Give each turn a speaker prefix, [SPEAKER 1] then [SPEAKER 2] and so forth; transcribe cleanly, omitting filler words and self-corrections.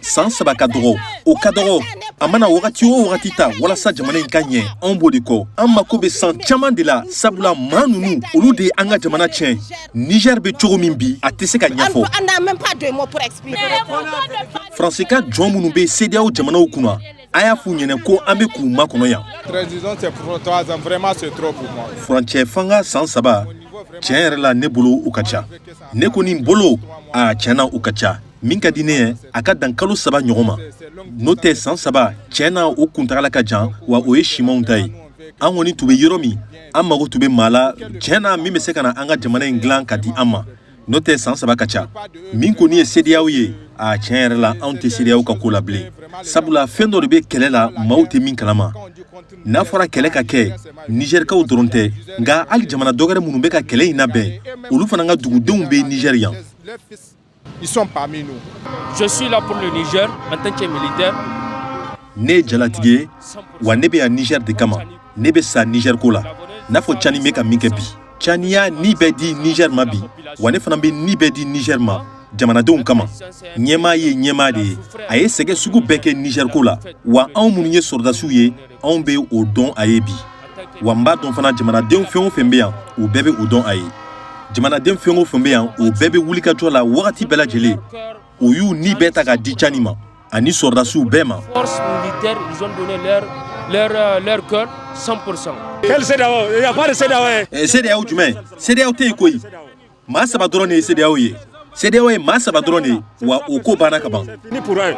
[SPEAKER 1] San 3 ka dɔgɔ, o ka dɔgɔ. A mana wagati o wagati ta walasa jamana in ka ɲɛ, anw b'o de kɔ. An mako bɛ san caman de la, sabula maa ninnu, olu de ye an ka jamana tiɲɛ. Niger bɛ cogo min bi, a tɛ se ka ɲɛfɔ. Faransi ka jɔn minnu bɛ CEDEAO jamanaw kunna, a y'a f'u ɲɛnɛ ko an bɛ k'u makɔnɔ yan. Furancɛ fanga san 3, tiɲɛ yɛrɛ la, ne bolo, u ka ca. Ne kɔni bolo, a tiɲɛna, u ka ca. Min ka di ne ye, a ka dan kalo 3 ɲɔgɔn ma. N'o tɛ, san 3, tiɲɛ na, o kuntagala ka jan, wa o ye simanw ta ye. An kɔni tun bɛ yɔrɔ min, an mago tun bɛ maa la, tiɲɛ na, min bɛ se ka na an ka jamana in dilan ka di an ma. N'o tɛ, san 3 ka ca. Min kɔni ye CEDEAO ye, a tiɲɛ yɛrɛ la, anw tɛ CEDEAO ka ko la bilen, sabula fɛn dɔ de bɛ kɛlɛ la, maaw tɛ min kalama. N'a fɔra kɛlɛ ka kɛ, Nizɛrikaw dɔrɔn tɛ, nka hali jamana dɔwɛrɛ minnu bɛ ka kɛlɛ in labɛn, olu fana ka dugudenw bɛ Nizɛri yan.
[SPEAKER 2] Ils sont parmi nous.
[SPEAKER 3] Je suis là pour le Niger en tant que militaire.
[SPEAKER 1] Ne ye jalatigi ye, wa ne bɛ yan Niger de kama. Ne bɛ sa Niger ko la, n'a fɔ Cani bɛ ka min kɛ bi. Cani y'a ni bɛɛ di Niger ma bi, wa ne fana bɛ ni bɛɛ di Niger ma jamanadenw kama. Ɲɛmaa ye ɲɛmaa de ye. A ye sɛgɛ sugu bɛɛ kɛ Niger ko la, wa anw minnu ye sɔrɔdasiw ye, anw bɛ o dɔn a ye bi. Wa n b'a dɔn fana, jamanaden fɛn o fɛn bɛ yan, u bɛɛ bɛ o dɔn a ye. Jamanaden fɛn o fɛn bɛ yan, o bɛɛ bɛ wulikajɔ la wagati bɛɛ lajɛlen. O y'u ni bɛɛ ta k'a di Cani ma ani sɔrɔdasiw bɛɛ ma.
[SPEAKER 3] Forces militaires, ils ont donné leur cœur 100%.
[SPEAKER 4] Quel CEDEAO? Il n'y a pas de CEDEAO.
[SPEAKER 1] CEDEAO jumɛn? CEDEAO tɛ yen koyi. Maa saba dɔrɔn de ye CEDEAO ye. CEDEAO ye maa saba dɔrɔn de ye, wa o ko banna ka ban.
[SPEAKER 4] Fini pour eux.